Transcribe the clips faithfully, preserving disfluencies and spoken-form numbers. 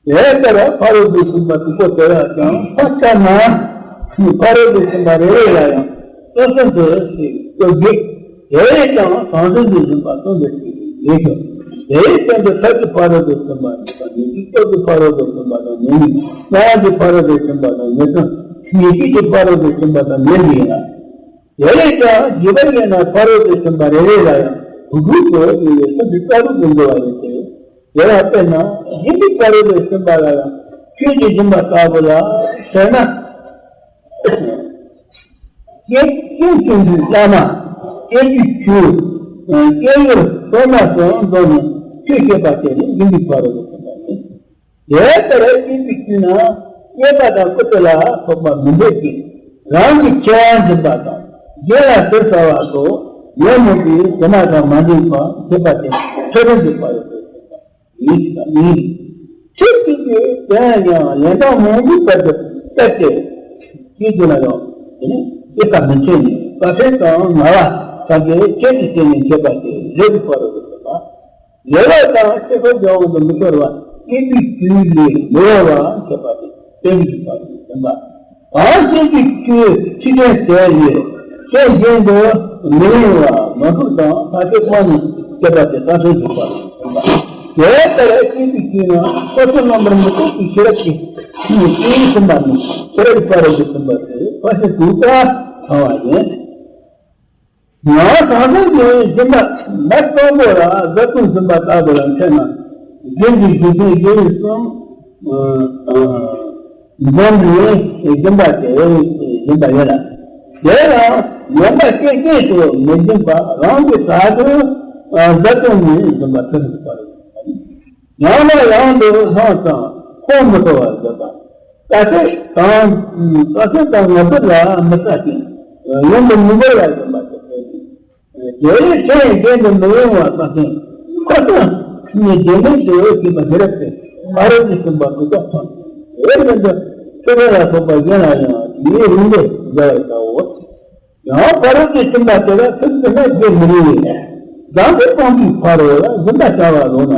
དེ་ལྟར་ཕ་རོལ་ཏུ་ཕྱིན་པ་དྲུག་པོ་དེ་ལ་ཀྱང་ཕར་ལྟ་ན། ཕ་རོལ་ཏུ་ཕྱིན་པ་རེ་རེ་ལ་ཡང་སོ་སོ་འདོད་ཅེས་བསྟོད་དགོས། དེ་ལས་ཀྱང་ཟང་ཟིང་དུ་འཛིན་པ་གསུམ་དུ་ཕྱེ་བའི་ལས་སོ། དེའི་སྟེང་དུ་ཐབས་ཀྱི་ཕ་རོལ་ཏུ་ཕྱིན་པ་གཉིས་དང་ཉེར་གཅིག་སྟོབས་ཀྱི་ཕ་རོལ་ཏུ་ཕྱིན་པ་དང་ཉེར་གཉིས། སྣང་བ་གི་ཕ་རོལ་ཏུ་ཕྱིན་པ་དང་ཉེར་གསུམ། ཡེ་ཤེས་ཀྱི་ཕ་རོལ་ཏུ་ཕྱིན་པ་དང་ཉེར་བཞི་ཡིན་ལ། དེ་ལས་ཀྱང་རྒྱས་པར་བཤད་ན་ཕ་རོལ་ཏུ་ཕྱིན་པ་རེ་རེ་ལ་ཡང་དྲུག་དྲུག་ཏུ་དབྱེ་བའི་སུམ་ཅུ་རྩ་དྲུག་ཏུ་འགྲོ་བ་ཡིན་ཏེ། དེ་ལ་དཔེར་ན་སྦྱིན་པའི་ཕ་རོལ་ཏུ་ཕྱིན་པ་ལ་ཡང་ཆོས་ཀྱི་སྦྱིན་པ་ལྟ་བུ་ལ་ཟེར་ན། སྐྱེ་སྐྱེ་སྐྱེ་འཇིག་བླ་མ། སྐྱེ་འཇིག་ཆོས། སྐྱེ་འགྱུར་སོ་མ་སོགས་འདོམས་ནས་ཆོས་བཤད་པ་དེ་ནི་སྦྱིན་པའི་ཕ་རོལ་ཏུ་ཕྱིན་པ་ཡིན། དེ་ལྟར་སྐྱེས་པའི་དུས་ན་རྙེད་པ་དང་བཀུར་སྟི་ལ་སོགས་པ་མི་འདོད་ཅིང་། རང་གི་ཆེ་བ་འཛིན་པ་དང་གཞན་ལ་ཟུར་ཟ་བ་སོགས་ཉོན་མོངས་པའི་དྲི་མ་དང་མ་འདྲེས་པར་བྱེད་པ་དེ་ཚུལ་ཁྲིམས་ཀྱི་ཕ་རོལ་ཏུ་ཕྱིན་པ་ཡིན་ཞེས་པ་ནི། ཚིག་གཅིག་གིས་དོན་ཡང་ལན་གྲངས་མང་པོའི་བར་དུ་བསྟན་ཏེ། ཅེས་བརྗོད་ན་ཡང་། དེ་ནི་དེ་ལྟར་མི་འཐད་ནས་དཀའ་ཚེགས་དང་ངལ་བ་ཐམས་ཅད་ཁྱད་དུ་བྱས་ནས་བྱེད་པ་དེ་ལས་ཀྱི་ཕ་རོལ་ཏུ་ཕྱིན་པ། ལེགས་པ་དང་ཆེས་མཐོའི་དབང་དུ་མི་ཤོར་བ་སྐྱེས་བུའི་དུས་ལས་མི་གཡོ་བར་བྱེད་པ་དེ་སྟོན་པའི་ཕ་རོལ་ཏུ་ཕྱིན་པ། གང་སྐྱེས་བུའི་དུས་ཕྱི་དོན་ཟད་ནས་ཁྱོད་གཞན་དུ་མི་གཡེང་བ་ངན་སོང་དང་ཐ་དད་སྤངས་ནས་བྱེད་པ་དེ་དཀའ་ཚེགས་འཇུག་པ་ལ་ཕྱིན་པ། དེ་ལྟར་སྐྱེས་བུའི་དུས་ན་སོ་སོ་རྣམ་པར་མི་རྟོག་པའི་ཤེས་རབ་ཀྱིས་ཤེས་ནས་སྐྱེས་བུ་ཕྱིན་པ་ནི་ཤེས་རབ་ཀྱི་ཕ་རོལ་ཏུ་ཕྱིན་པ་སྟེ་ཕར་ཕྱིན་དྲུག་པ་ཚང་བ་ཡིན། ཡང་ཟང་ཟིང་གི་སྦྱིན་པ་མ་སྟོང་པོ་ལ་བཟའ་བཏུང་སྦྱིན་པ་ལྟ་བུ་ལ་མཚོན་ན། རྒྱུན་གྱི་རྒྱུ་མཚན་རྒྱུ་ཡི་གསུམ་འཛོམས་ནས་སྦྱིན་པ་དེ་སྦྱིན་པ་ཡིན་ལ། དེ་ཡང་ཡོང་འབབ་སྐྱེད་ཅན་དུ་མི་སྦྱིན་པ་རང་གི་བཟའ་བཏུང་བཟའ་བཏུང་ནས་སྦྱིན་པ་ཚུལ་ཁྲིམས་ཀྱི་ཕ་རོལ་ཏུ་ཕྱིན་པ་ཡིན། ཡང་ན་ཡང་དུ་ལྷང་དང་ཁོང་མི་ཁྲོ་བར་བྱེད་པ། དཀའ་ཚེགས་དང་དཀའ་ཚེགས་དང་ངལ་དུབ་ལ་མི་ལྟ་ཞིང་ཡོན་དུ་མི་འབོར་བར་བྱེད་པ་དེ་ལྟ་བུ། དེ་ལས་ཚེ་གཞན་དུ་མི་གཡེང་བ་དང་ལྡན་ཁོ་ཚོ་ནི་བདེ་མོད་དུ་ཞེས་པ་ཞེས་རབ་ཏུ་ཕ་རོལ་ཏུ་ཕྱིན་པ་དྲུག་པ་ཐོབ། དེ་བཞིན་དུ་ཆོས་ལ་སོགས་པ་གཞན་ལ་ཡང་དེའི་རིམ་པས་འཇལ་བར་བྱའོ། ཡང་ཕ་རོལ་ཏུ་ཕྱིན་པ་དེ་ལ་ཚུལ་འདི་ནི་བརྗོད་མི་རུང་བས། བཟང་པོ་སྤངས་པའི་ཕ་རོལ་ལ་སྦྱིན་པ་བྱ་བ་ལོ་ན་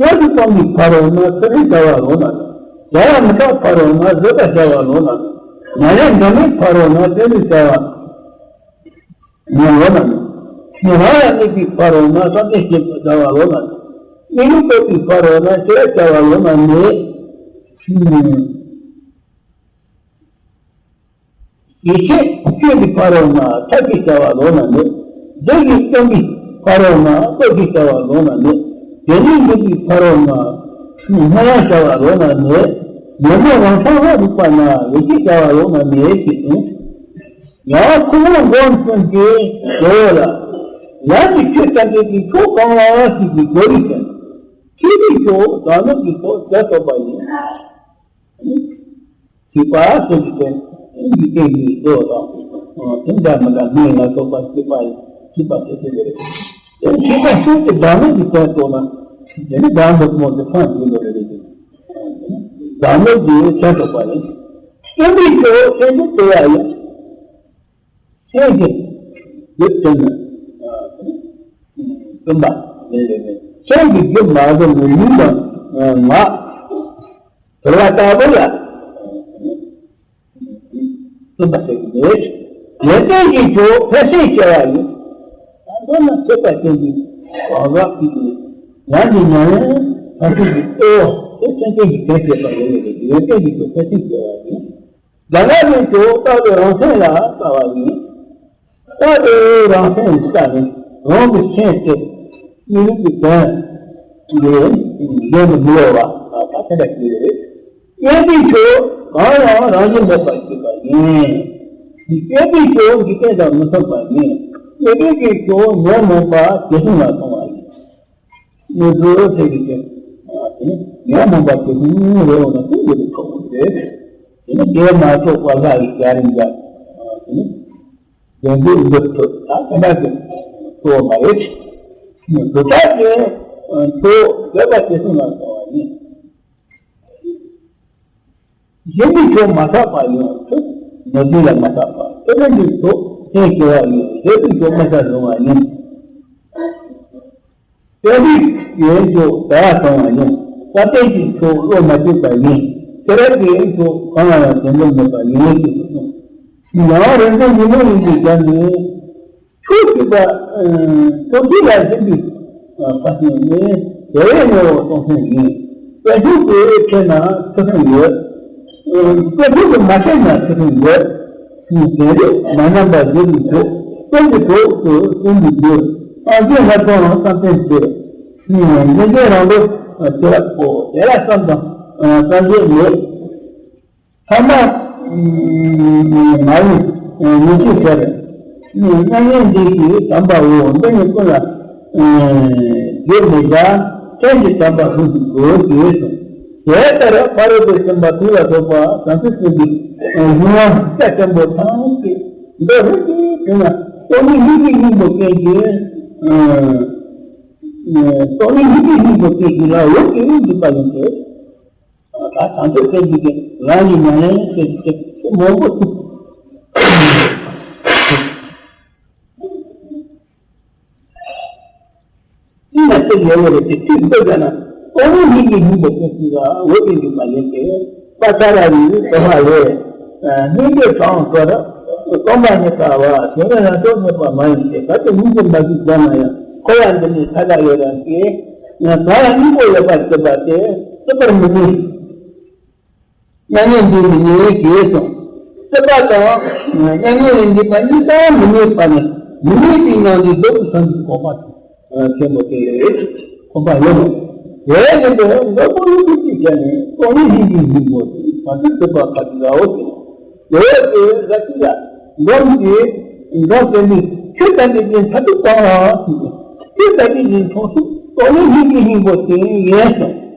མེད། ངན་པ་སྤངས་པའི་ཕ་རོལ་ན་ཚུལ་ཁྲིམས་བྱ་བ་ལོ་ན་མེད། བྱ་བ་མི་དག་ཕ་རོལ་ན་བཟོད་པ་བྱ་བ་ལོ་ན་མེད། མྱ་ངན་འདའ་མིའི་ཕ་རོལ་ན་བརྩོན་འགྲུས་བྱ་བ་ལོ་ན་མེད། ཉན་རང་ལ་གནས་པའི་ཕ་རོལ་ན་བསམ་གཏན་བཞེས་པ་བྱ་བ་ལོ་ན་མེད། གནས་ལུགས་རྟོགས་པའི་ཕ་རོལ་ན་ཤེས་རབ་བྱ་བ་ལོ་ན་མེད། ཡིད་ཆེས་སྤྱོད་པའི་ཕ་རོལ་ན་ཐབས་ཤེས་བྱ་བ་ལོ་ན་མེད། བདུད་ཀྱིས་བསྟེན་པའི་ཕ་རོལ་ན་བློ་ཞིག་བྱ་བ་ལོ་ན་མེད། དེ་ནས་འཇུག་པའི་ཕ་རོལ་ན་སྨོན་ལམ་བྱ་བ་ལོ་ན་མེད། ཉོན་མོངས་རང་སངས་ལ་རིག་པ་ན་ཡིད་ཆེས་བྱ་བ་ལོ་ན་མེད་ཅེས་གསུངས། ཡང་ཁོ་བོ་མགོན་གསུམ་གྱི་ཇོ་བོ་ལ། ལམ་གྱི་ཆོས་ཐམས་ཅད་ཀྱི་མཆོག་གང་ལགས་ཞེས་པའི་རྒྱལ་བའི་དོན། ཐེག་པའི་མཆོག་བདག་མེད་ཀྱི་ཚོགས་བྱ་སོགས་པ་ཡིན། ཐེག་པ་སེམས་ཀྱི་རྟེན། འཇིག་རྟེན་གྱི་གཙོ་བོ་དང་། དེ་འདྲ་མི་འདྲ་མིང་ལ་སོགས་པ་ཐེག་པ་ཡིན། ཐེག་པ་དེ་ཚོ་རེད། དེ་ཐེག་པ་ཤིན་ཏུ་བདག་མེད་ཀྱི་དོན་རྟོགས་ན། དེ་ནི་བདག་མེད་སྨོན་དུ་ཐོན་ཡིན་ནོ་རེད། བདག་མེད་ཀྱི་དོན་རྟོགས་པ་ཡིན། སྟོན་པའི་ཆོས་སེམས་ཀྱི་བསྟོད་པ་ཡིན། སེམས་ཀྱི་རྒྱུད་དེ་ནི་བསྟུན་པ་ཡིན་ལས་མེད། སེམས་ཀྱི་རྒྱུད་མ་བསྡུས་ནས་ལུས་དང་ངག་དོར་བ་ལྟ་བུ་ལ་བསྟུན་པ་ཟེར་གྱི་མེད། ཡོན་ཏན་གྱི་མཆོག་ཕན་སེམས་བྱ་བ་ཡིན། ད་མདོར་ན་ཐེག་པ་ཆེན་པོའི་གང་ཟག་གཅིག་གིས་རང་གི་ཉམས་ལེན་ཐམས་ཅད་ཀྱི་གཙོ་བོ་དེ་སེམས་ཅན་གྱི་དོན་བྱེད་པ་ཡིན་ལས་ཡོན་ཏན་གྱི་མཆོག་ཕན་སེམས་བྱ་བ་ཡིན། རྒྱ་གར་གྱི་མཆོག་རྟག་ཏུ་རང་སེམས་ལ་ལྟ་བ་ཡིན། རྟག་ཏུ་རང་སེམས་ལ་ལྟ་ནས་རང་གི་སེམས་དེ་གནས་ལུགས་ཀྱི་དོན་ལས་གཞན་དུ་མི་གཡོ་བ་ད་དེ་འདྲ་ཞིག་རེད། སྙན་པའི་མཆོག་གང་ཡང་རང་བཞིན་མེད་པར་གྱུར་པ་ཡིན། སྙན་པའི་མཆོག་འཇིག་རྟེན་དང་མི་མཚུངས་པ་ཡིན། སྙན་པའི་མཆོག་ཉོན་མོངས་པ་ཇེ་ཆུང་ལ་སོང་བ་ཡིན། ནི་གཙོ་བོ་ཐེག་གི་ཆོས། དེ་ནི་ཉོན་མོངས་པ་ཇེ་ཆུང་རེ་འོང་ན་དེ་ཡོད་པའི་ཁོག་པ་རེད། དེ་ནི་དེ་མ་གཏོགས་པ་ལྷ་ཡི་བྱ་རིམ་འཇལ། དེ་ནི་དོན་དུ་འདིར་ཐོས་ད་དེ་འདྲ་ཞིག་གཙོ་བོ་མ་རེད། དེ་དག་གི་མཆོག་བཟོད་པ་ཇེ་ཆུང་ལ་སོང་བ་ཡིན། གཞན་གྱི་ཕྱོགས་མ་བསགས་པ་ཡང་ཐུབ། ནོར་རྫས་ལ་མ་བསགས་པ་ཐུབ་པའི་ཕྱོགས་སེམས་སྐྱེ་བ་ཡིན། བཟོད་པའི་ཕྱོགས་མ་བསགས་རུང་བ་ཡིན། བསྟན་པའི་ཡོན་ཕྱོགས་ཟ་བ་གཏོང་བ་ཡིན། བསམ་གཏན་གྱི་ཚོགས་བློ་མ་གཏད་པ་ཡིན། དེ་རབ་ཀྱི་ཚོགས་གང་ལ་ཡང་དོན་དམ་མེད་པ་ཡིན་ཞེས་གསུངས། ཡང་རང་དོན་ཉིད་མེད་ཡིན་པའི་སྒང་ནས། ཆོས་ཞུགས་པ། ཆོས་བརྒྱུད་ལ་འཛིན་པའི་བར་ནས་ནི་དེ་བས་ངོ་བོ་སྟོང་ཐུན་ཡིན། དཔལ་ཆོས་ཀྱིས་ཁྲིད་ན་ཚུལ་ཁྲིམས་ཡོད། དཔལ་ཆོས་ཀྱིས་མ་ཁྲིད་ན་ཚུལ་ཁྲིམས་ཡོད། དེ་རིགས་མ་ཉམས་པ་བརྗོད་པའི་ཐོག་ཀུན་གྱི་གྲོགས་སུ་བསྟན་པའི་རྒྱུ། སངས་རྒྱས་ལྷ་ཚོགས་ལ་བསམ་གཏན་བྱེད། ཉན་ཐོས་རང་གྲོལ་བྱེ་བ་པོ་དེ་ལ་བསམ་དང་བསམ་བྱེད་མེད། ཐ་མ་མ་ཡིན་ཉེས་སྤྱོད་བྱས། མྱ་ངན་འདས་ཀྱི་དམ་པའོ། འདི་ནི་ཀུན་ལ་བརྗོད་མི་བྱ། ལྷུན་གྱིས་གྲུབ་པ་ལྷུན་གྱིས་གྲུབ་ཞེས་གསུངས། དེ་ལྟར་ཕ་རོལ་ཏུ་ཕྱིན་པ་དྲུག་ལ་སོགས་པ་བྱང་ཆུབ་སེམས་ཀྱི་གཞུང་དབང་རྩ་ཆེན་པོ་ཐམས་ཅད་མདོ་ཧྲིལ་གྱིས་དྲིལ་ན་སྟོང་ཉིད་སྙིང་རྗེའི་སྙིང་པོ་ཅན་གྱི་སྟོང་ཉིད་སྙིང་རྗེའི་སྙིང་པོ་ཅན་གྱི་ལ་འོད་ཀྱིས་འཇུག་པ་ཡིན་ཏེ། ད་དང་པོ་སྐད་ཅིག་གིས་རང་གི་ཉམས་ལེན་སྐད་ཅིག་གིས་མང་པོ་ཞིག་ཅི་ན་ཚེ་ཡོད་རེད་དེ་ཚིག་འདི་ལྟར་ན། སྟོང་ཉིད་སྙིང་རྗེའི་སྙིང་པོ་ཅན་གྱི་ལ་འོད་ཀྱིས་འཇུག་པ་ཡིན་ཏེ། པ་ཏཱ་ལ་ཡི་སྡོམ་པ་ལས། སྙིང་རྗེ་གང་དགོས་རབ། སྟོང་པ་ཉིད་ལྟ་བ་དེ་ནི་རང་ལྡོག་ཉེས་པ་མ་ཡིན་ཏེ། གལ་ཏེ་སྙིང་རྗེ་མ་གཟིགས་ཀྱང་ན་ཡང་འཁོར་བ་འདི་ནི་མཐའ་དག་ཡོད་རང་གི། གང་ལ་སྙིང་པོ་ཡོད་པར་གྱུར་པ་དེ་སྲིད་པར་མི་ནུས། མྱ་ངན་འདས་མི་ནུས་ཞེས་གསུངས། སྲིད་པ་དང་མྱ་ངན་ལས་འདས་པ་གཉིས་ཀ་མི་ནུས་པ་ནི་མི་ནུས་པའི་ངང་ལས་ལྡོག་པའི་སངས་རྒྱས་གོ་འཕང་ཆེན་པོ་དེ་གོ་འཕང་ལོངས། དེ་བཞིན་དུ་མགོན་པོ་ཀླུ་སྒྲུབ་ཀྱི་ཞལ་ནས་སྟོང་ཉིད་སྙིང་རྗེའི་སྙིང་པོ་དེ་བྱང་ཆུབ་སེམས་དཔའ་ཁ་ཅིག་ལའོ་ཞེས། དེ་ཡོད་དེ་ལ་ཅི་ལ་འདོམ་གྱི་འདོམ་སྟོན་པའི་ཆོས་དང་ལྡན་ཅིང་མཐར་ཐུག་གང་ལ་ཞུགས་ཏེ། ཆོས་དང་ལྡན་ཅིང་མཐོང་ཚུལ་སྟོང་ཉིད་སྙིང་རྗེའི་སྙིང་པོ་དེ་ཡིན་ཞིང་།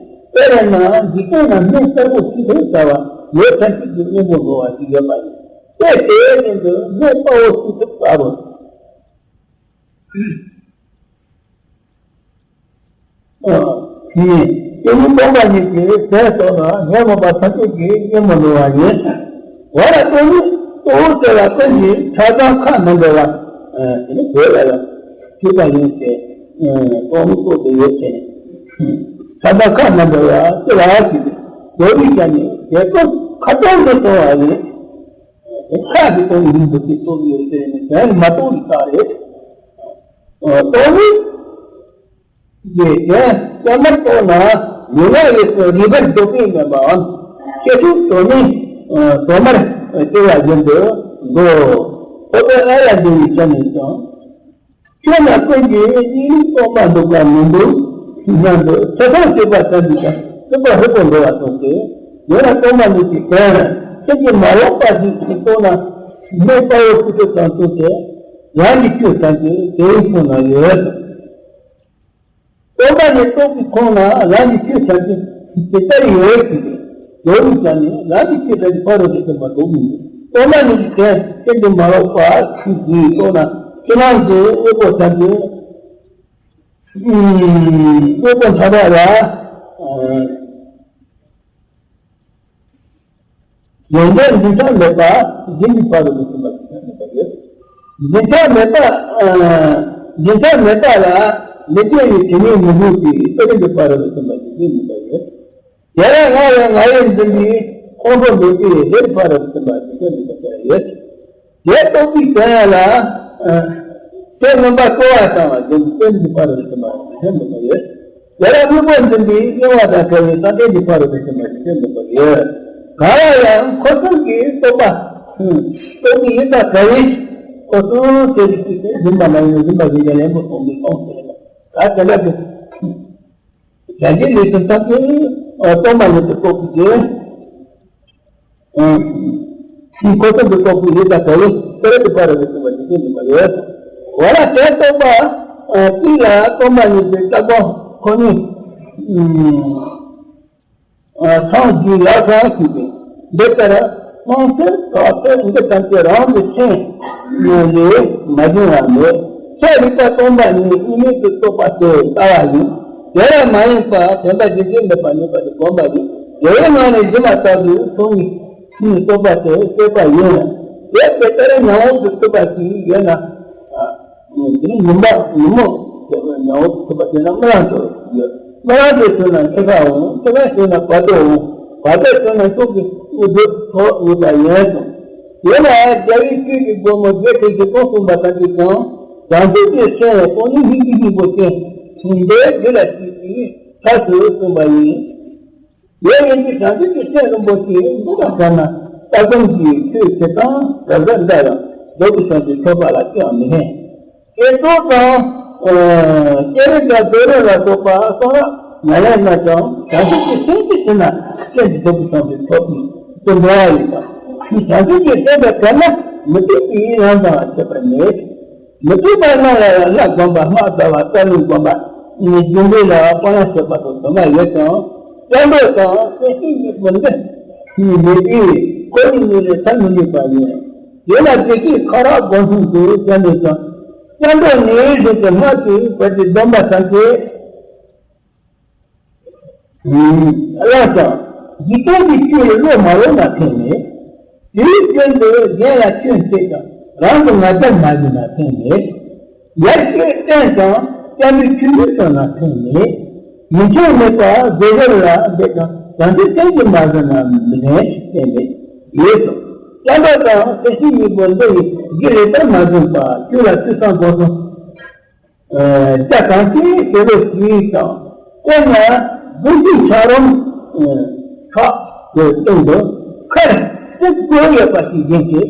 དཔེར་ན་འཇིག་རྟེན་ན་སྨན་གསར་པོ་ཆུད་ཟོས་ཟ་བ་ལས་ཐམས་ཅད་ཀྱི་གཉེན་པོ་འགྲོ་བ་ཞིག་ཡོད་པ་ཡིན། དེ་དེ་བཞིན་དུ་སྨན་དཔའ་བོ་ཆུད་ཟོས་ཟ་བ། ནི། དེ་ནི་སྟོང་པ་ཉིད་ཀྱི་ཟས་སོགས་ལ་ཉོན་མོངས་པ་ཐམས་ཅད་ཀྱི་གཉེན་པོ་འགྲོ་བ་ཡིན། འོ་ན་སྟོང་ཉིད་གཙོ་བོ་དེ་ལ་ཀུན་གྱི་ཆགས་སྡང་ཁ་མི་འབྲལ་བ། དེ་ནི་བོད་ལ་ཡང་ཞུས་པ་ཡིན་ཏེ། སྟོང་ཉིད་གཙོ་དེ་ཡོད་ཅེས། ཆགས་སྡང་ཁ་མི་འབྲལ་བ་ཅི་ལ་ཞུས་ཏེ། མདོ་རིག་ཀྱང་ནི་དེ་ཀུན་ཁ་སྟོང་དུ་སོང་བ་ཡིན། ཁ་གི་སྟོང་ཉིད་འདུ་ཤེས་སྟོང་ཡོད་ཟེར་ནས་དོན་མ་རྟོགས་པའི་རྟགས་རེད། སྟོང་ཉིད་ཀྱི་དོན་བསམ་པར་རྟོགས་ན་མི་ལ་ཡོད་པའི་རིག་པར་འདོད་པའི་ངན་པའམ་སྐྱེ་འགྲོའི་དོན་ནི་གདོད་མར་སྐྱེ་བ་བཞིན་དུ་འགྲོ། ཐོབ་པའི་ཨ་ལ་འདུ་བའི་ཆ་ནས་ཀྱང་། ཁྱོད་ན་ཀུན་གྱི་སྙིང་རྟོག་པ་འདུག་པ་མི་འདུག །སྙམ་དུ་ཚེ་ཐོག་སྲིད་པ་ཙམ་གྱི་ཀྱང་སྲིད་པ་ཧྲིལ་པོར་འགྲོ་བ་མཐོང་སྟེ། ཡང་ན་སྟོང་པ་ཉིད་ཀྱི་དོན་ཁྱེད་ཀྱིས་མ་ལོག་པ་ཞིག་མཐོང་ན། སྨན་དཔའ་བོ་ཆུད་ཟོས་དང་བསྟུན་ཏེ་རང་གི་ཆོས་ཐམས་ཅད་དེའི་ཁོངས་ན་ཡོད། སྟོང་པ་ཉིད་རྟོགས་པའི་ཁོངས་ན་རང་གི་ཆོས་ཐམས་ཅད་ཇི་ལྟར་ཡོད་ཅེས་ཏེ། མདོ་རིག་ཀྱང་ནི་རང་གི་ཆོས་ཐམས་ཅད་ཕ་རོལ་ཏུ་ཕྱིན་པ་འགྲོ་མི་ནུས། སྟོང་པ་ཉིད་ཀྱི་དོན་ཁྱེད་ཀྱིས་མ་ལོག་པ་ཞིག་མཐོང་ན། ཕྱི་ནང་གི་དངོས་པོ་ཐམས་ཅད་དངོས་པོ་མཐའ་དག་ལ། ཡོན་ཏན་རྒྱུན་ཆགས་མེད་པ་འཛིན་པའི་ཕ་རོལ་ཏུ་ཕྱིན་པ་ཞིག་ཡོད་པ་ཡོད། རྒྱུན་ཆགས་མེད་པ། རྒྱུན་ཆགས་མེད་པ་ལ་མི་སྐྱེ་བའི་དྲི་མས་མི་གོས་པའི་ཚེ་རིང་གི་ཕ་རོལ་ཏུ་ཕྱིན་པ་ཞིག་ཡོད་པ་ཡོད། དེ་ལ་ང་ཡང་ང་ཡིར་འཛིན་པའི་ཁོང་ཁྲོ་མེད་པའི་ལྷའི་ཕ་རོལ་ཏུ་ཕྱིན་པ་ཞིག་ཡོད་པ་ཡོད། དེ་རྟོགས་པའི་དོན་ལ། དེ་མངོན་པར་སྤྲོ་བ་བཏང་བ་འཛིན་པའི་ཀུན་གྱི་ཕ་རོལ་ཏུ་ཕྱིན་པ་ཞིག་ཡོད་པ་ཡོད། དེ་ལ་དངོས་པོ་འཛིན་པའི་གཡེང་བ་དང་བྲལ་བའི་བསམ་གཏན་གྱི་ཕ་རོལ་ཏུ་ཕྱིན་པ་ཞིག་ཡོད་པ་ཡོད། གང་ལ་ཡང་འཁོར་གསུམ་གྱི་རྟོག་པ། རྟོག་པའི་ཡུལ་དང་བྲལ་བའི་འཁོར་གསུམ་དེ་རིགས་ཀྱི་སྟེང་སྦྱིན་པ་མ་ཡིན་ནོ། སྦྱིན་པ་ཡིན་ཀྱང་ལན་པོ་གཏོང་པའི་སྟོང་ཟེར་ན། ད་དེ་འདྲ་གི་གཞན་གྱི་ལས་དོན་ཐམས་ཅད་སྟོང་པ་ཉིད་དུ་རྟོགས་པའི་རྗེས། འཁོར་གསུམ་དུ་རྟོག་པའི་ཡུལ་དང་བྲལ་བའི་ཚེ་རབས་ཀྱི་ཕ་རོལ་ཏུ་ཕྱིན་པ་ཞིག་ཡོད་པ་ཡོད། འོ་ན་དེ་རྟོགས་པ་གཅིག་ལ་སྟོང་པ་ཉིད་ཀྱི་རྟག་པ་ཁོ་ནའི་མཚང་རྒྱུད་ལ་སོགས་ཞུས་པས། འདི་ལྟར་སྣང་གསལ་དག་གསལ་འདི་ཐམས་ཅད་རང་གི་སེམས་ལས་མ་བྱུང་བ་མེད། ཚེ་རིག་པ་སྟོང་པ་ཉིད་དབྱེར་མེད་དུ་རྟོགས་པ་དེ་ལྟ་བ་ཡིན། དེ་ལ་མ་ཡེངས་པར་བདེན་པ་རྒྱུན་ཆད་མེད་པར་གནས་པ་དེ་བསྒོམ་པ་ཡིན། དེའི་ངང་ནས་སྦྱིན་པ་ལྟ་བུའི་ཚོགས་གཉིས་ཀྱི་རྟོགས་པ་དེ་སྐྱེས་པ་ཡིན། དེ་དེ་ལྟར་ཉམས་འོག་ཏུ་ཐུབ་པ་ཞིག་ཡོད་ན། ཨ། དེ་ནི་ཉིན་པ་ཉིན་མོ་ཉམས་འོག་ཏུ་ཐུབ་པ་དེ་ན་སྨོན་ལམ་ཚོགས་ཡོད། སྨོན་ལམ་དེ་བྱུང་ན་འཆི་ཁ་འོང་། འཆི་ཁ་བྱུང་ན་བར་དོ་འོང་། བར་དོ་བྱུང་ན་མཆོག་གི་དབུ་རྡོ་ཐོག་ཡོད་པ་ཡིན་གསུངས། དེ་ལ་རྒྱལ་བའི་ཆོས་ཀྱི་སྒོ་མོ་བརྒྱད་ཁྲི་བཞི་སྟོང་གསུངས་པ་ལྟར་གྱི་ཀྱང་། བྱང་ཆུབ་ཀྱི་སེམས་དང་ནི་སྙིང་རྗེ་སྙིང་པོ་ཅན། དེ་འདི་ལ་བཤད་པའི་ཐབས་སུ་གསུངས་པ་ཡིན། དེ་ཡིན་གྱི་བྱང་ཆུབ་ཀྱི་སེམས་རིན་པོ་ཆེ་འདི་དང་བྲལ་ན། ལྟ་སྒོམ་གྱི་ཆོས་ཇི་ལྟར་ག་ཟག་འདྲ་ཡང་རྫོགས་པའི་བྱང་ཆུབ་ཐོབ་པ་ལ་ཅི་ཡང་མི་ཕན། དེ་ཚོ་དང་། ཨ་སྤྱན་རས་གཟིགས་དང་རྡོ་རྗེ་ལ་སོགས་པ་གསུང་རབ་ཉམས་ལེན་གནང་ཀྱང་བྱང་ཆུབ་ཀྱི་སེམས་ཀྱིས་ཟིན་ན་སྐད་ཅིག་རྫོགས་པའི་བྱང་ཆུབ་ཐོབ་པའི་དོན་འགྲོ་བ་ཡིན་ཀྱང་། བྱང་ཆུབ་ཀྱི་སེམས་དང་བྲལ་ན་མུ་སྟེགས་པའི་ལམ་དང་ཁྱད་པར་མེད། མུ་སྟེགས་པ་རྣམས་ལ་ཡང་ལྷ་བསྒོམ་པ། སྔགས་བཟླ་བ། རྩ་རླུང་བསྒོམ་པ། རྒྱུ་འབྲས་ལ་སྤང་བྱ་བྱེད་པ་དང་དུ་མ་ཡོད་ཀྱང་། སྐྱབས་འགྲོ་དང་སེམས་ཅན་གཉིས་པོ་འདི་མི་དེའི་ཁོ་ནའི་ནུས་ལས་ཐར་མི་ནུས་པ་ཡིན། དེ་ལ་དེ་སྐད་ཁ་རག་སྒོམ་གསུམ་དུ་བྱ་ནས་ཀྱང་། སྐྱབས་འགྲོ་ནི་རིགས་ཀྱི་སྔགས་ཀྱིས་བར་གྱི་སྡོམ་པ་ཐམས་ཅད། བླངས་ཀྱང་། འཇིག་རྟེན་གྱི་ཆོས་བློ་མ་ལོག་ན་ཕན་མེད། དེའི་སྐྱོན་དུ་གཞན་ལ་སྐྱོན་བྱེད་ཀྱང་རང་གི་ང་རྒྱལ་མ་ཞི་ན་ཕན་མེད། ཡར་སྐྱེད་བསྟན་ཀྱང་སྐྱབས་འགྲོའི་ཆོས་ཉིད་སོང་ན་ཕན་མེད། ཡིན་ཆོག་མེད་པ་དགེ་སྦྱོར་ལ་འབད་ཀྱང་བྱང་ཆུབ་སེམས་ཀྱིས་མ་ཟིན་ན་མི་ལེན་ཕན་མེད། ཡོད་དོ། སྐྱབས་འགྲོ་དང་སེམས་ཅན་གཉིས་པོ་འདི་ཡི་རྒྱུ་ལེགས་པར་མ་བཟུང་བར་ཆོས་ལ་ཐོས་བསམ་སྒོམ་གསུམ། ཨ་བྱ་གང་ཞིག་ཞེ་བའི་ཞིག་དང་། དཔེར་ན་བུ་གཅིག་ཆགས་རུང་ཁྲག་གི་སྟེང་དུ་ཁར་སྲིབ་དགོས་ཡོད་པ་ཞིག་ཡིན་ཏེ།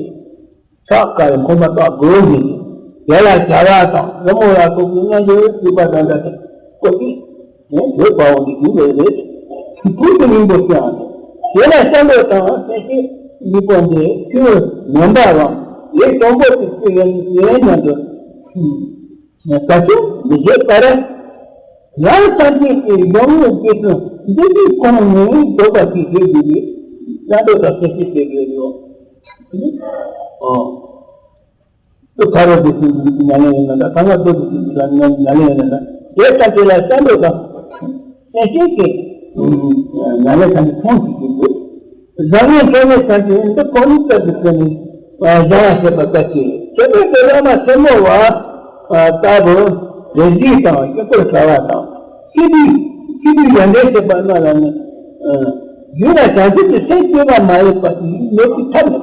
ཁྲག་དཀར་ཁོ་མ་གཏོགས་དགོས་ཡིན། དེ་ལ་བྱ་བ་དང་རི་མོ་ལ་སོགས་པའི་རྣམ་འགྱུར་བྱེད་པ་དང་འདྲ་སྟེ་ཀོ་ཅི་ཡོད་པའོ། འདི་རྒྱུ་ལས་རེད། ཁུལ་དུ་སྙིང་པོ་སྐྱེ་བ་ནི། དེ་ལ་སྐྱབས་འགྲོ་དང་སེམས་ཅན་གཉིས་པོ་འདི་ཆོས་ངན་པའམ་ལས་དྲང་པོ་དེ་ཆོས་ཡིན་ཡིན་སྙམ་དུ། བཀའ་ཆོས་མི་བརྗེད་པར། ཡང་སངས་རྒྱས་ཀྱི་ཡོན་ཏན་རྗེས་སུ་འདི་དུས་གོང་ནས་རྫོགས་པ་ཞིག་བྱེད་དགོས་པས་སྐྱབས་འགྲོ་དང་སེམས་ཅན་བྱེད་དགོས་ཡོད། ཨོ། དུ་ཁ་རོ་དེ་ཚོ་ཉ་ལེན་ཡོད་ན་འདྲ། ཐ་མ་དུ་དེ་ཚོ་ཉ་ལེན་ཡོད་ན་འདྲ། དེ་ལྟར་དེ་ལ་སྐྱབས་འགྲོ་དང་སེམས་ཅན་གྱི་ཉ་ལེན་ཐམས་ཅད་མཐོང་ཞིག་དགོས། བཟང་ངན་ཕྱོགས་མེད་ཐམས་ཅད་འདི་གོང་ནས་བསྐྱར་དུ་བྱོན་ནས་བཟང་བ་བྱེད་པ་དཀའ་སྤྱད། ཁྱད་པར་དུ་བླ་མ་སེར་མོ་བ་ལྟ་བུ་རེ་ཞིག་དང་དཀྱིལ་འཁོར་གསར་བ་དང་། ཤི་དུས་ཤི་དུས་ཡོན་ཏན་བྱེད་པ་རྣམས་ལ་ནི། རྒྱུད་ལ་བྱང་ཆུབ་ཀྱི་སེམས་སྐྱེ་བ་མ་ཡིན་པ་ཞིག་མེད་པའི་ཐབས་མེད།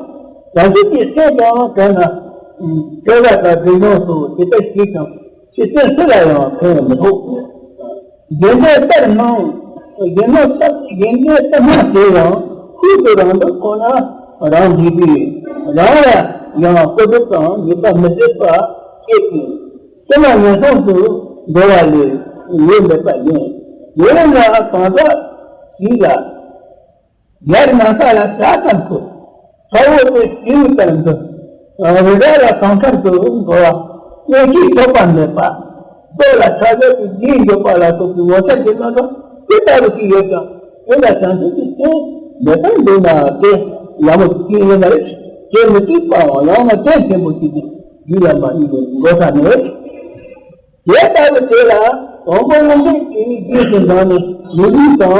བྱང་ཆུབ་ཀྱི་སེམས་དང་བྲལ་ན། སྐྱོ་བ་དང་སྡུག་བསྔལ་སོགས་དེ་ལྟར་ཞིག་ཀྱང་། ཤི་སེམས་སུ་ལ་ཡང་ཕན་མི་ཐོགས། དགེ་འདུན་གཏེར་མང་། དགེ་འདུན་གཏེར་དགེ་འདུན་གཏེར་མང་དེ་ཡང་ཁུལ་དུ་རང་དོན་ཁོ་ན་རང་འདུས་པས་རང་ལ་ཡང་ཀུན་རྫོབ་དང་ངེས་པ་མི་ཟད་པ་སྐྱེད་ཅིང་། ཕྱི་མ་ངན་སོང་དུ་འགྲོ་བ་ལས་ཡོལ་མེད་པ་ཡིན། ཡོད་ན་གང་ཟག་ཞིག་ལ། ཡར་ནམ་མཁའ་ལ་བྱ་ཙམ་ཁུར། ཚ་བོ་དེ་སྤྲེའུ་ལྟར་འདུ། རི་བྲག་ལ་གང་འཚམ་དུ་འགྲོ་བ། གནོད་བྱེད་ཐོགས་པ་མེད་པ། རྡོ་ལ་ཁྲག་རྒྱུད་ཀྱི་རྗེས་འཇོག་པ་ལ་སོགས་པའི་ངོ་མཚར་གྱི་རྣམ་གྲངས་དེ་ལྟ་བུ་ཞིག་ཡོད་ཀྱང་། དེ་ལ་བྱང་ཆུབ་ཀྱི་སེམས་མེད་པར་འདུག་ན་དེ་ལ་མོ་ཞིག་ཡིན་ན་རེད། དེ་མི་ཐུབ་པའང་ཡང་ན་གཏན་ཆེན་པོ་ཞིག་གི་རྒྱུད་ལ་མ་ཡིན་པའི་འགྲོ་ས་མེད། དེ་ལྟ་བུ་དེ་ལ་དང་པོ་སློབ་དཔོན་གྱིས་རྗེས་སུ་འབྲངས་ནས་མི་ལུས་དང་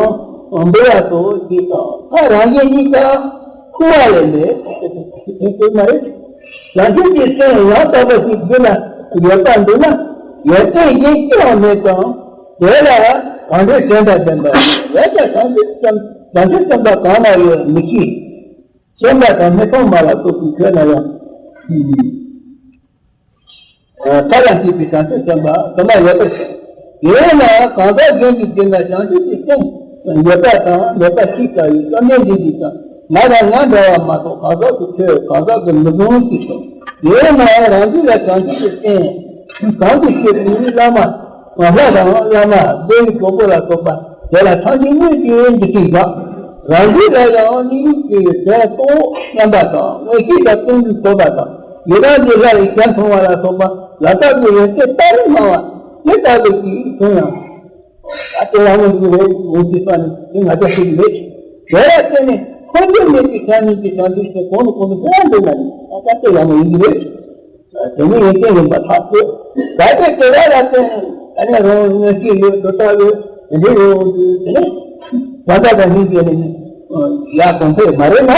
འབུལ་བ་སོགས་ཞིག་དང་། ལྷ་རང་གཞན་གཉིས་ཀ་འཁུ་བ་ལས་མེད་དེ་ཚོད་མ་རེད། བྱང་ཆུབ་ཀྱི་སེམས་ཡང་དག་པ་ཞིག་རྒྱུད་ལ་ཡོད་པར་འདུག་ན་ཡོན་ཏན་གཞན་ཅི་ཡང་མེད་ཀྱང་། དེ་ལ་གང་འདོད་དོན་དང་ལྡན་པ་ཡོད་ཀྱང་། བྱང་ཆུབ་སེམས་བྱང་ཆུབ་སེམས་དཔའ་གང་ན་ཡོད་མི་ཤེས། ཞེན་པ་དང་མི་མཐོང་བ་ལ་སོགས་པའི་ཆོས་ལ་ཡང་། མཐའ་ལ་སྐྱེས་པའི་བྱང་ཆུབ་སེམས་དཔའ་དུ་མ་ཡོད་པར་ཤེས། ཡིན་ནའང་གང་ཟག་གཞན་གྱི་རྒྱུད་ན་བྱང་ཆུབ་ཀྱི་སེམས་ཡོད་པ་དང་མེད་པ་ཤེས་དཀའ་བའི་བསམ་གཏན་འདི་འདི་ཙམ་ང་དང་ང་འདྲ་བ་མ་གཏོགས་གང་ཟག་གི་ཆོས་གང་ཟག་གི་མི་གང་ཞིག་དང་། ཡིན་ནའང་རང་རྒྱུད་ལ་བྱང་ཆུབ་ཀྱི་སེམས་གང་དུ་སྐྱེས་པའི་བླ་མ། ལྷ་དང་བླ་མ་བདེ་བའི་གྲོགས་པོ་ལ་སོགས་པ་དེ་ལ་ཐམས་ཅད་དངོས་ཀྱི་འདི་ཞིག་བཞག་རང་རྒྱུད་ལ་ཡང་སྙིང་རྗེ་དོན་རྟོགས་སྙམ་པ་དང་། མངོན་ཤེས་དང་ཀུན་གྱིས་གོ་བ་དང་། ཡི་དམ་གྱི་ལྷ་ཡི་ཞལ་མཐོང་བ་ལ་སོགས་པ་ལ་དྭགས་ཀྱི་ཡོན་ཏན་ལྟར་སྣང་བ་དེ་ལྟ་བུ་ཞིག་བྱུང་ཡང་། ཨ་ཏི་ལ་མོ་ཡིན་གྱི་རེད། འོན་ཏེ་ས་ནི་དེ་ང་རྒྱལ་ཤེས་ཀྱི་མེད། དེ་ལ་བརྟེན་ནས་འཁོར་འདས་མེད་པའི་ཆ་ནས་ཀྱི་བྱང་ཆུབ་ཀྱི་གོང་དུ་གོང་དུ་འཕེལ་བ་འདོད་ན་ནི་ཨ་ཏི་ལ་མོ་ཡིན་གྱི་རེད། དེ་ནི་ཡོན་ཏན་ཡིན་པ་ཐག་ཆོད། གལ་ཏེ་དེ་ལ་ལ་བརྟེན་ཨ་ནི་རང་མངོན་ཤེས་ཡོད་དོ་ལྟ་ཡོད་དེ་འདྲའི་ཡོད་དུས་དེ་ནི་བྱམས་པ་དང་སྙིང་རྗེ་ནི་ཡག་གོང་འཕེལ་མ་རེད་ན།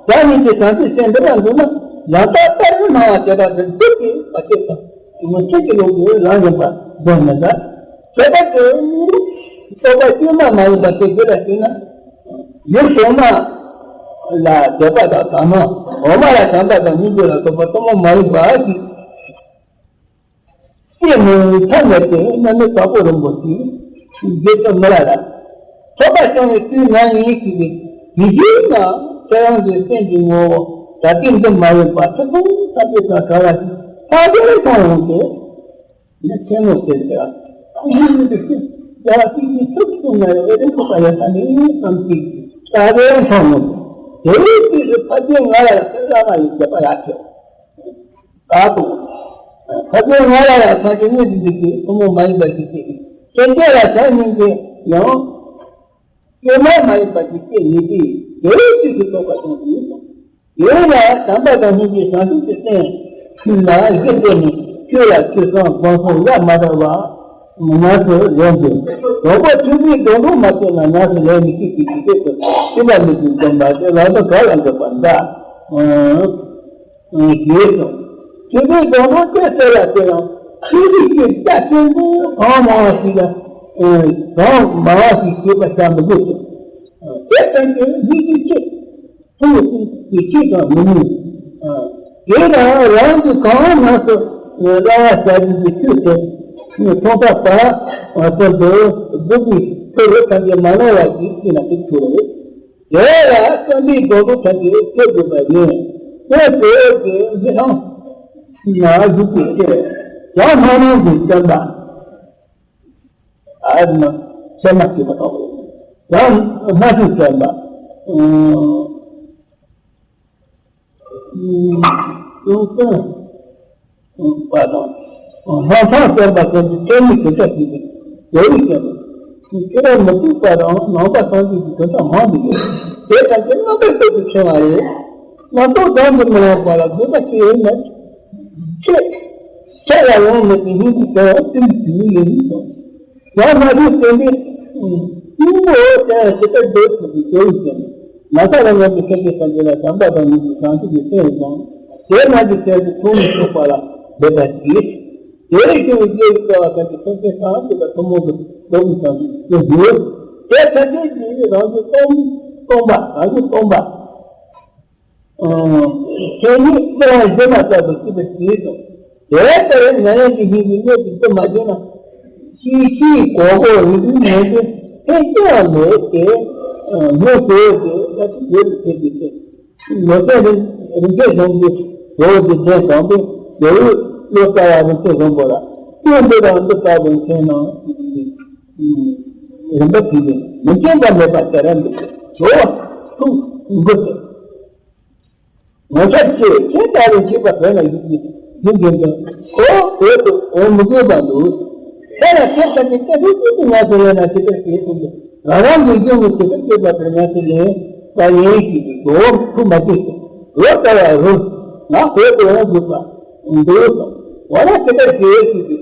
བྱང་ཉིད་ཀྱི་བྱང་ཆུབ་སེམས་འདི་ལ་འདུག་ན་ལམ་རྟགས་ལྟར་དུ་སྣང་བ་དེ་དག་ཏུ་འདུག་སྟེ་མ་སྐྱེས་དང་ངོ་ཆོས་ཀྱི་ལུགས་ཀྱི་ལམ་ཡིན་པ་འདོད་མི་འདའ། ཁྱད་པར་དུ། རྟོག་པ་བཅོས་མ་མ་ཡིན་པ་དེ་དེ་ལ་བརྟེན་ན། ཡུལ་གོང་མ་ལ་དད་པ་དང་དག་སྣང་། འོག་མ་ལ་བྱམས་པ་དང་སྙིང་རྗེ་ལ་སོགས་པ་གཏི་མུག་མ་ཡིན་པ་ཞིག་སྐྱེས་ནས་ཐ་མལ་དུ་མནར་མེད་དྭགས་པོ་རིན་པོ་ཆེའི་རྗེས་སུ་མི་ལ་ར། ཐོབ་པ་བྱུང་བའི་དུས་ན་ཡིན་ཞིག་གི་དུས་རྒྱུན་ན་ཁྱེད་རང་གི་སེམས་ཀྱི་ངོ་བོ་ད་ལྟའི་འདི་མ་ཡིན་པ་ཐུགས་ཕུང་ཐམས་ཅད་དང་བྲལ་བ་ཞིག་ཐག་རིང་མཐོང་ཡོང་སྟེ། ནི་ཆེན་མོ་ཟེར་ཏེ། ཨ་ནི་འདི་ཤེས་རྒྱ་ཅིག་གིས་ཐུགས་སུ་མ་ཡོང་བའི་རིན་པོ་ཆེ་ཡོད་ས་ནི་བསམ་གྱིས་ད་རེས་མཐོང་ངོ་། དེའི་དུས་སུ་ཕ་རྒན་ང་ལ་ཁྱེད་བླ་མ་ཡི་བྱེད་པ་ཡག་ཤོས། ད་དུང་། ཕ་རྒན་ང་ལ་ཡང་ཐག་གི་དངོས་ཀྱི་འདུག་གི་ཐུན་མོང་མ་ཡིན་པ་ཞིག་སྐྱེས་ཏེ། ཁྱེད་ཅག་ལ་བྱ་སྙིང་རྗེ་ཡང་། སྐྱེས་མ་མ་ཡིན་པ་ཞིག་སྐྱེས་ཡོད་དུས། དེའི་དུས་སུ་རྟོགས་པ་བྱུང་དུས། ཡོད་ལ་དམ་པ་དང་སྙིང་རྗེ་བྱང་ཆུབ་ཀྱི་སེམས་ལ་གཞི་བཅོལ་ནས། ཆོས་ལ་ཆོས་བཟང་སྒོམ་གསུམ་ཡ་མ་བྲལ་བ་ཉམས་སུ་ལེན་དགོས། དང་པོ་ཆོས་པའི་སྡོང་གྲོགས་མ་བྱས་ན་ཉམས་སུ་ལེན་མི་ཤེས་པའི་འཇིག་རྟེན་དུ་སྲིད་པ་མི་བདེན་འདོམས་པ་དེ་ལ་དོན་ག་ལ་འགྲོ་བར་འདྲ། ཞེས་སོ། ཆོས་པའི་སྡོང་གྲོགས་ཅེས་ཟེར་བ་དེ་ཡང་ཆོས་ཀྱི་ཆོས་རྒྱ་ཆེན་པོ་གང་མང་བ་ཞིག་ལ་གང་མང་བ་ཞིག་ཤེས་པ་བྱ་མི་དགོས་སོ། དེ་ལྟར་གྱི་མི་གཅིག་ཆེ། ཐུགས་ཀྱི་ཆོས་དང་མི་མོས། དེ་ལ་རང་གིས་གང་ཉམས་སུ་བླང་བ་བྱ་རྒྱུ་གི་ཆོས་དེ། ཐོག་མཐའ་བར་དུ་སྡུག་པའི་ཚོར་བ་ཐམས་ཅད་མ་སྣང་བ་ཞིག་ཤེས་ན་ཐུགས་ཐུབ་རེད། དེ་ལ་བསམ་པའི་སྡོང་པོ་ཐམས་ཅད་སྐྱེ་དགོས་པ་ཡིན། དེ་ཚོ་གི་མི་ལྷང་ན་གཞུག་གི་སྐྱེ། ཡང་སྣང་སྣང་གི་བསྟན་པ། ཨ་ནི་ཚད་མ་སྐྱེས་པ་དང་། ཡང་སྣང་ཞིང་བསྟན་པ། ཡོངས་སུ་པ་དང་། ལྷག་མཐོང་བསྟན་པ་ཀུན་གྱི་སྐྱེ་མེད་གདུལ་བྱ་ཞིག་གི་རྒྱལ་བའི་སྐྱེ་བ། ཤེས་རབ་མི་བསྐྱོད་པ་དང་ནང་པ་སངས་རྒྱས་ཀྱི་གདུལ་བྱ་མང་དུ་ཡོད། དེ་ལྟར་གྱི་རྣམ་པར་དཔྱོད་པའི་ཕྲེང་བ་ཡིས། རྣམ་རྟོག་བསྡམ་དུ་མི་ལང་བ་ལ་དགོས་པ་ཅི་ཡོད་མེད། ཆོས་ཆོས་ལ་ཡོང་མེད་པའི་སྙིང་རྗེ་བྱ་བ་ཀུན་གྱི་དུས་ཡིན་ནོ། ཡང་མ་གཞི་བསྟན་པའི་སྙིང་པོ་དེ་ཇི་ལྟར་འདོད་ཚུལ་གྱི་རྒྱལ་བའི་སྐྱེ་བ། མ་ཐག་རང་ཉིད་ཀྱི་སེམས་ཀྱི་སངས་རྒྱས་ལ་བྱམས་པ་དང་སྙིང་རྗེ་བྱང་ཆུབ་ཀྱི་སེམས་དང་། དེ་རྣམས་ཀྱི་སེམས་སུ་ཐུགས་མི་ཆོག་པ་ལ་འབད་པ་གྱིས། དེ་ལས་བྱུང་བའི་སྐྱེ་བའི་སྐལ་བ་ཐམས་ཅད་སེམས་ཅན་ཐམས་ཅད་ལ་ཐུན་མོང་དུ་རྫོགས་པའི་བྱང་ཆུབ་ཀྱི་སྐུ་འདུས། དེ་ཐམས་ཅད་ཀྱིས་རང་བཞིན་སྟོང་སྟོང་པ་རང་བཞིན་སྟོང་པ། ཁྱེད་ཉིད་སྐྱེ་བ་བཞི་ལ་བཏགས་པའི་སྲིད་པའི་དུས་སུ། དེ་ལྟར་ཉམས་ལེན་གྱི་སྙིང་གི་གནད་དུ་འདི་མ་བྱས་ན། ཤེས་བྱའི་གོ་གོ་རིག་རིག་ངན་པས་ཕན་ཀྱང་མེད་དེ། མི་ཟེར་ཏེ་ལ་དུ་ཡོད་དུ་ཐེབས་པའི་ཚེ། ལོ་ཙཱ་རིན་རིན་ཆེན་བཟང་པོའི་གོ་གོ་གི་གདན་དྲངས་པས་ལོ་ཡུལ་ལོ་ཙཱ་བ་རིན་ཆེན་བཟང་པོ་ལ་སྐྱོན་འདི་དང་འདི་ལྟ་བུ་མཁྱེན་ན། རིན་པ་དེ་ནི་མི་མཁྱེན་པ་མེད་པ་དེ་རང་འདུག་གོ། ཐུགས་མགུ་ཏོ། ངོ་མཚར་ཆེ། ཁྱེད་ལྟ་བུའི་སྐྱེས་པ་བོད་ལ་ཡིད་ཀྱི་རྒྱུན་འཛིན་པའི་ཁོ་བོད་དུ་འོང་མི་དགོས་པ་འདུག་ཁྱེད་ལ་ཁྱེད་ལྟ་བུའི་སྐྱེས་བུ་ཀུན་ཏུ་ཉམས་སུ་ལེན་ན་ཇི་ལྟར་ཞེས་གསུངས་ཏེ། ང་རང་གི་རྒྱུན་ནི་ཇི་ལྟར་སྐྱེས་པ་དེར་ཉམས་སུ་ལེན་པ་ཡིན་ཞེས་པའི་གོ་ཐུགས་མ་བཅུག་ཅིང་རོ་ལྟ་བ་རུ་ང་བོད་དུ་འོང་དགོས་པ་འདུག་འོ་ན་ཇི་ལྟར་ཞེས་ཞུས་ཏེ།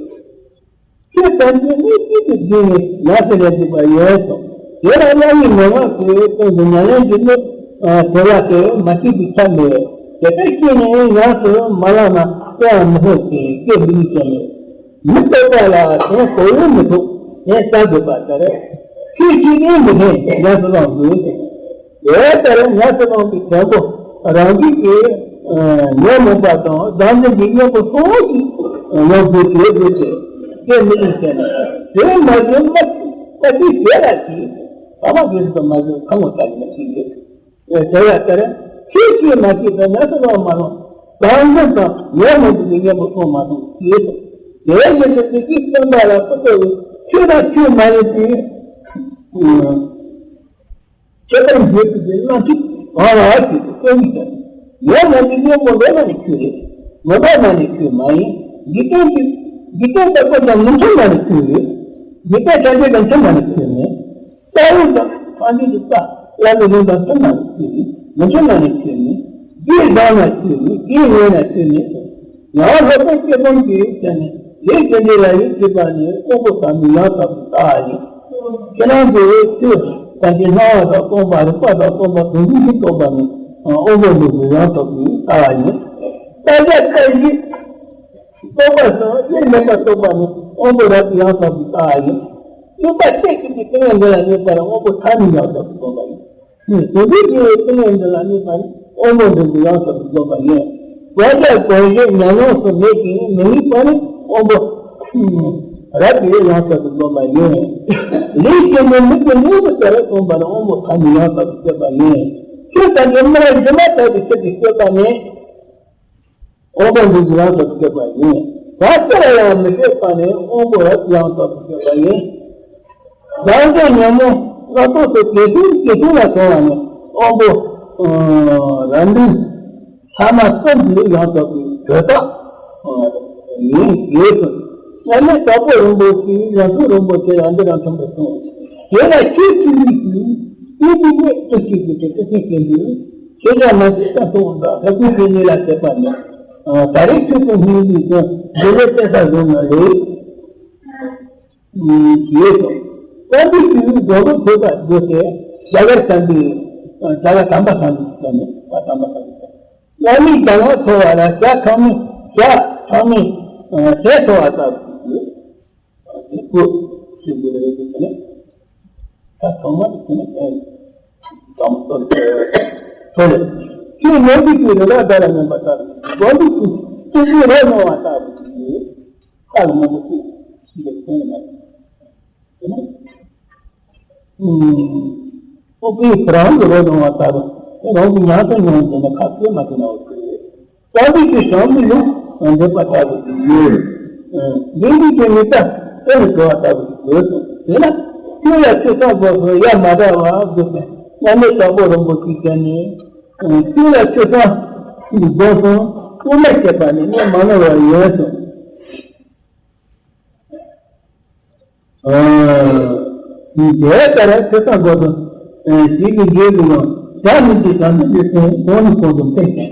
ཆོས་ཐམས་ཅད་གནས་སྐབས་ཀྱི་རྒྱུ་ནི་ཉམས་སུ་ལེན་དགོས་པ་ཡིན་ཙང་། དེ་ལ་དབྱར་ཡུལ་མན་ངག་གི་སྟེང་དུ་ཉམས་ལེན་གྱི་གནད་དེ་ལ་དེ་མ་ཤེས་པའི་ཐབས་མེད། དེ་ལྟར་ཤེས་ནས་ཉམས་སུ་མ་བླངས་ན་དེའང་མི་ལྷོད་ཅིང་སྐྱེ་མི་ནུས་ཀྱང་མེད། མི་རྟག་པ་ལ་དོན་གོ་ཡུལ་མི་ཐུབ་ནས་བསལ་དགོས་པ་ལྟར། ཆོས་ཤེས་ནས་མི་ལྷན་ཉམས་སུ་བླང་དགོས། དེ་ལྟར་ཉམས་སུ་བླངས་པའི་དོན་པོ་རང་རྒྱུད་ཀྱི་ཉོན་མོངས་པ་དང་བདག་འཛིན་གྱི་གཉེན་པོ་སོགས་ཀྱི་ཡོངས་སུ་གྲོལ་དགོས་ཏེ། དེ་མི་ལུས་བྱས་ན་དེ་མ་བྱུང་ན་ལྟ་དུས་ཞེ་ལ་གྱིས་ཐ་མ་དུས་སུ་མ་བྱུང་ཁ་ངོ་ལྟ་ཡིན་ན་ཅི་ཡོད། དེ་ལ་ལྟར་ཆོས་ཤེས་མ་ཤེས་པའི་ཉམས་སུ་བླང་མ་བླང་བདག་འཛིན་དང་ཉོན་མོངས་པའི་གཉེན་པོ་སོགས་མ་བྱུང་ཞེས་སོ། དེའི་ཕྱིར་དུ་དེ་ཀྱི་སྟོན་པ་ལ་སྐུ་ཚེ་བའི་ཆོས་དང་ཆོས་མ་ཡིན་པའི། ཁྱད་པར་འབྱེད་ཐུབ་པའི་རྣམ་ཐར་གང་ལགས་ཞེས་པའི་སྐད་ཡིག་ཀྱང་། ཡོད་ན་ནི་གཉེན་པོ་འགྲོ་ན་ནི་ཆོས་རེད། མི་འགྲོ་ན་ནི་ཆོས་མ་ཡིན། འཇིག་རྟེན་གྱི་འཇིག་རྟེན་ལྟ་བུ་དང་མི་མཐུན་ན་ནི་ཆོས་རེད། འཇིག་རྟེན་ཐམས་ཅད་དང་མཐུན་ན་ནི་ཆོས་མེད། རྩ་བའི་དང་ཐམས་ཅད་ཀྱི་རྩ་བླ་མའི་ལུང་དང་མཐུན་ན་ནི་ཆོས་རེད། མི་མཐུན་ན་ནི་ཆོས་མེད། རྒྱུད་བཟང་ན་ཆོས་མེད། རྒྱུད་ངན་ན་ཆོས་མེད་ཟེར། ཡང་སློབ་དཔོན་སྐྱེས་ཕུན་གྱིས་བཤད་ནས་ལས་ཀྱི་འབྲས་ལ་ཡིད་ཆེས་པ་ནི་དབང་པོ་ཟབ་མོའི་ཡང་དག་པའི་ལྟ་བ་ཡིན། ཁྱེད་རང་གིས་ཆོས་ཐམས་ཅད་སྣང་བ་དང་སྟོང་པ་རིག་པ་དང་སྟོང་པ་དོན་གཉིས་ཀྱིས་རྟོགས་པ་ནི་དབང་པོ་འདུས་པའི་ཡང་དག་པའི་ལྟ་བ་ཡིན། ལྟ་བྱ་ལྟ་བཞིན་རྟོགས་པ་དང་དབྱེར་མེད་པར་རྟོགས་པ་ནི་དབང་པོ་རབ་ཏུ་ཡང་དག་པའི་ལྟ་བ་ཡིན། སྤྱོད་པ་ཆོས་ཅན་གྱི་ཏིང་ངེ་འཛིན་ལ་གནས་པ་ལ་དབང་པོ་ཐ་མི་ཡང་དག་ཏུ་བསྒོམ་པ་ཡིན། དེ་འདྲའི་སྐྱེ་བོའི་ཏིང་ངེ་འཛིན་ལ་གནས་པ་ནི་དབང་པོ་འབྲིང་པོ་ཡང་དག་ཏུ་བསྒོམ་པ་ཡིན། བསྒོམ་བྱ་བསྒོམ་བྱེད་ཉམས་མྱོང་སོགས་མེད་ཅིང་མི་དམིགས་པ་ནི་དབང་པོ་རབ་ཏུ་ཡང་དག་ཏུ་བསྒོམ་པ་ཡིན། ལས་ཀྱི་ནི་མིག་གི་ནུས་པ་ལྟར་བསྒོམ་པ་ནི་དབང་པོ་ཐ་མི་ཡང་དག་ཏུ་སྤྱོད་པ་ཡིན། ཆོས་ཐམས་ཅད་སྨྲ་བའི་སྒྱུ་མ་ལྟ་བུའི་ཆེད་དུ་སྤྱོད་པ་ནི། དབང་པོ་འདི་ཡང་དག་ཏུ་སྤྱོད་པ་ཡིན། གང་ལྟར་ཡང་མི་སྤྱོད་པ་ནི་དབང་པོ་རབ་ཡང་དག་ཏུ་སྤྱོད་པ་ཡིན། བདག་འཛིན་ཉོན་མོངས་སྣ་ཚོགས་སུ་སྐྱེ་ཤིང་སྐྱེ་ཤིང་ལ་སོང་བ་ནི་དབང་པོ་རབ་འབྲིང་ཐ་མ་གསུམ་གྱི་ཡང་དག་པའི་གྲོལ་རྟགས་ཡིན་ཞེས་གསུངས། ཡང་ན་དྭགས་པོ་རིན་པོ་ཆེའི་ཡང་སྲིད་རིན་པོ་ཆེ་ཡང་འདི་རང་མཚུངས་པར་གསུངས། དེ་ལ་ཆོས་ཀྱི་མིག་གིས་དེ་དེ་ནས་དེ་ཆོས་ཀྱི་དེ་དེ་ཀྱི་དེ། ཁྱེད་ཅག་མ་ཚད་ས་སོགས་འདྲ་ལྷ་སྐུའི་ཕན་ཡོན་ལ་བྱེད་པ་ནི། ད་རེས་ཁྱོད་ཀྱི་སྙིང་རྗེ་དང་འདི་ལས་བལྟས་ས་བཟུང་ན་ལེགས། ཞེས་སོ། བསམ་པའི་དུས་སུ་རྫོགས་ལུགས་ཐེག་པ་བརྗོད་དེ་རྒྱ་གར་བསམ་པའི་རྒྱ་གར་དམ་པ་བསམ་པའི་བསམ་ནས་བ་དམ་པ་བསམ་པའི་བསམ། བླ་མའི་གདམས་ངག་འཚོལ་བ་ལ་བྱ་ཚང་མས་བྱ་ཚང་མས་ཞེས་འཚོལ་བ་ལྟ་བུ་ཞིག་ཡོད། དེ་ཀོ་ཞེས་པའི་རེ་བ་དེ་ནི་ད་ཐོག་མར་དེ་ནི་ཨེ་དམ་སྟོར་ཐོ་ལེ། ཁྱོད་ཉོན་སྒྲིབ་ཀྱི་རེ་བ་བདག་ལ་ཉོན་པ་ལྟར་སྒོམ་སྒྲིབ་ཀྱི་སྤྱོད་པའི་རོ་མྱོང་བ་ལྟ་བུ་ཞིག་ཡོད། ཁ་ལ་མང་པོ་ཞིག་ཞིག་ལ་ཐོན་ཡོད་མ་རེད། དེ་ནི་ཨུམ་ཨོ་ཀེ་རང་གི་རོ་མྱོང་བ་ལྟ་བུ་རང་གི་ཉམས་སུ་མྱོང་བ་དེ་ནི་ཁ་གསལ་མ་ཐོན་ནའོ་ཞེས། བསམ་པའི་གི་བྱང་མི་ལུགས་འདོད་པ་ལྟ་བུ་ཞིག་ཡོད། འདོད་པའི་གི་མི་ལྟ་དེ་ནི་འགྲོ་བ་ལྟ་བུ་ཞིག་ཡོད་དོ། དེ་ལ་ཆོས་ལ་ཆོས་བཟང་དགོས་སོ་ཡ་མ་འདྲ་བ་དགོས་ཏེ་བླ་མེད་དྲག་པོ་རིན་པོ་ཆེ་ཀྱང་ནི། ཆོས་ལ་ཆོས་བཟང་དགོས་སོ་དབུ་མ་བྱས་པ་ནི་ངས་མ་ནོར་བ་ཡོད་དོ། དེ་ལྟར་ཆོས་བཟང་དགོས་སོ། ཞིག་གི་རྗེས་སུ་ཡང་བྱ་མི་བྱེད་བྱང་ཆུབ་ཀྱི་སེམས་གོང་ནས་གོང་དུ་འཕེལ་ཞིང་།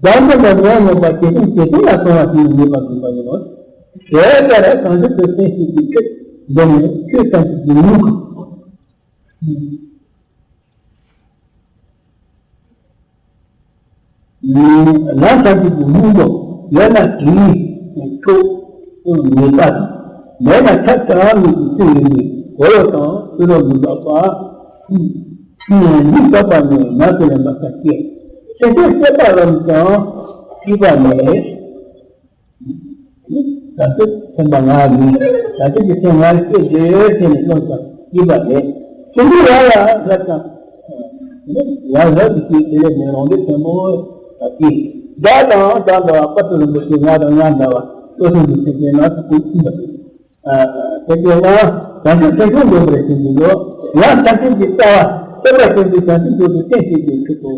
བདག་འཛིན་དང་ཉོན་མོངས་པ་ཇེ་ཆུང་ཇེ་ཆུང་ལ་སོང་བ་ཞིག་ངེས་པར་དགོས་པ་ཡིན་ནོ། དེ་ལྟར་བྱང་ཆུབ་ཀྱི་སེམས་ཤེས་ཀྱི་ཕྱིར་འདི་ནི་ཆོས་ཐམས་ཅད་ཀྱི་ངོ་བོ། ལམ་ཐམས་ཅད་ཀྱི་སྙིང་པོ་ཡོད་ན་དེའི་ཕྱོགས་ངེས་པ་དང་། མེད་ན་ཐབས་གྲངས་མེད་ཀྱི་ཚུལ་ཡིན་པས་གོ་བ་དང་ཕྱི་རོལ་མི་འགག་པ། མི་འགག་པ་ནི་ནམ་དུ་ལེན་པ་ལྟར་སྐྱེ། ཕྱི་ཕྱོགས་སྲེད་པ་རང་དང་ཤེས་པ་མེད། ད་ལྟ་སེམས་པ་ང་ཡིན། ད་ལྟ་ཀྱི་སེམས་ང་ཤེས་དེ་དེ་ནི་ཀུན་ཀྱང་སྐྱེས་པ་མེད། ཕྱི་མི་ཡང་ཡང་ལྷག་ཀྱང་། ཡང་ལྷག་ཏུ་སྐྱེས་དེ་ལས་ནི་རང་འདོད་ཆེན་མོ་ལ་སྐྱེས། བདག་དང་བདག་འདྲ་བ་དཔག་ཏུ་རིན་པོ་ཆེ་ང་དང་ང་འདྲ་བ་སོ་སོ་འདི་ཚེ་ཀྱི་ནང་དུ་ཀུན་ཕྱིན་པ་དེ། དེ་ཀྱང་ང་བྱང་ཆུབ་ཐེག་མཆོག་འདོད་པར་བྱེད་ཀྱི་ལོ། ཡང་བྱང་ཆུབ་ཀྱི་ལྟ་བ་སྟོན་པ་ཆེན་པོའི་བྱང་ཆུབ་མཆོག་ཏུ་བསྟན་བྱེད་ཀྱི་ཁྱོད་དོ།